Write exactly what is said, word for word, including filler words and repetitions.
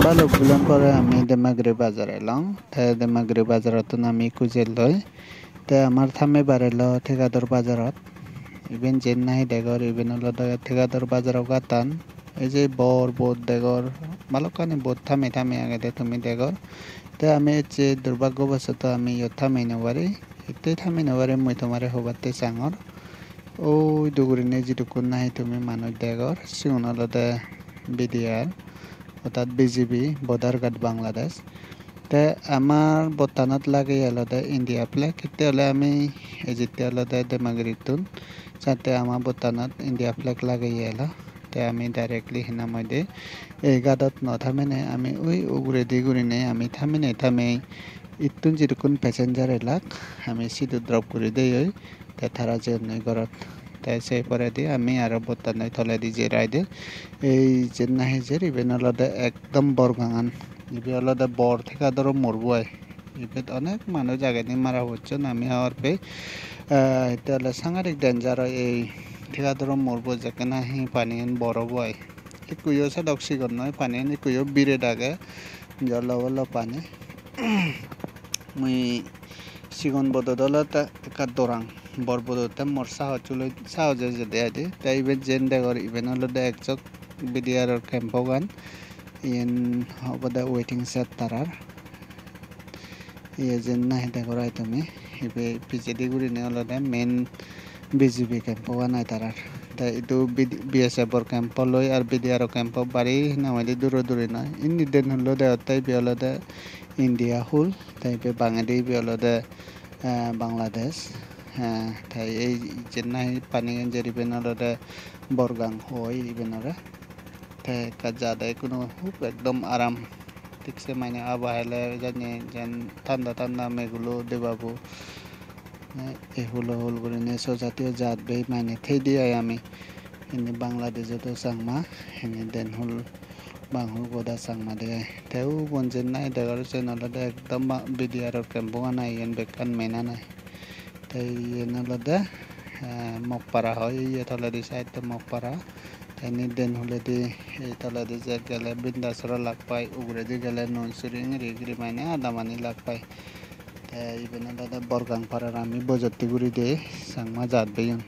Balok bulan pore ami Demagiri bazar elong. Te Demagiri bazarottun ami ikku jelloi. Te amar thamebar elo Thegador bazarot. Iben jen nahi degor, iben olode Thegador bazaro gattan. Ei je bor boat degor, balokkani boat thame thame agede tumi degor. Te ami ecche durbaggo bosoto ami iyot thame no pari. Hittey thame no pari mui tomare hobatte sangor. Oi dugurinei jidukkun nahi tumi manuj degor, sigun olode B D R, ortat B G B, Border Guard Bangladesh. Te amar bottanot lageye olode India flag, hittey ole ami ejitte olode Demagirittun, jatte ama bottanot India flag lageye elo. Te ami directly hinam hoide ei gadot no thamene ami ui uguredi gurinei ami thamene thamei ittun jidukkun passenger elak ami sidu drop guri deyoi. Te tara jeyonnoi gorot. Te se poredi ami aro bottanoi toledi jer aide. Ei jen nahi jer iben olode ekdom bor gangan. Ibe olode bor Thegadoro morbo ai. Ibet onek manuj agede mara pocchon ami hobor pei. Eh, hitte ole sangadik danger oi ei Thegadoro morbo jekke nahi paniyan bor obo ai. Ikkuyo sedok sigon noi paniyan, ikkuyo biret age. Jollo bollo pani. Mui sigon bodot olode ekka dorang, bor bodot te mor sahos huloi, sahos ejede aide. Te iben jen degor iben olode ekjok B D R camp-ogan. Iyen obode waiting shed tarar. Iye jen nahi degor ai tumi. Ibe pijedi gurinei olode main B G B camp-ogan ai tarar. Te idu B D, B S F-or camp-o loi ar B D R-o camp-o bari hinang hoide duro duri noi. Indi den hullo degotte ibe olode India hul, te ibe bangedi ibe olode, eh, Bangladesh. Eh, te ei jen nahi panigan jer iben olode Borgang hoi ibenore. Te ekka jade ekkuno hub ekdom aram. Thik se mane aba hele jani jen thanda thanda megulo debabo. Eh, ei hulo hul gurinei so jatiyo jat bei mane thei di ai ami. Indi Bangladeshot o Changma, indi den hul bang hul goda Changma de ai. Te ubon jen nahi degor siyen olode ekdom ba-, B D R camp-ogan ai, iyen bekkan main-an ai. Te iyen olode, eh, Mokpara hoi, iye toledi side-ot Mokpara. Te indi den huledi, ei toledi je gele Bindasora lak pai, uguredi gele Nonsuri ingiri ingiri mane adamani lak pai. Te iben olode Borgang parar ami bojotti guri de Changma jat beyon.